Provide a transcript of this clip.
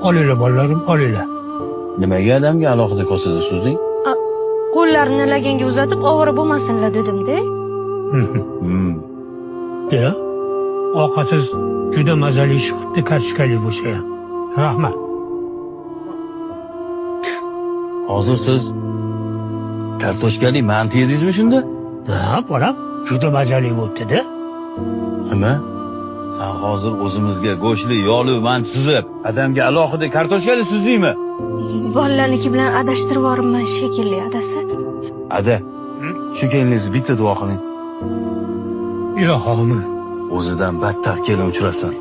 Olinglar, bolalarim, olinglar. Nimaga adamga alohida kosada suzding? Qo'llarini laganga uzatib ovora bo'lmasinlar dedim-da. Ya, ovqatingiz juda mazali chiqibdi, kartoshkali bo'lsa ham. Rahmat. Hozir siz kartoshkali manti yedingizmi shunda? Ha, bolam, juda mazali bo'libdi-da. Nima? San hozir o'zimizga go'shtli, yog'li manti suzib, adamga alohida kartoshkali suzdingmi? Bolalarniki bilan adashtirib yuboribman shekilli, adasi. Ada, shu keliningizni bitta duo qiling. Ilohim. O'zidan battar kelin uchrasin.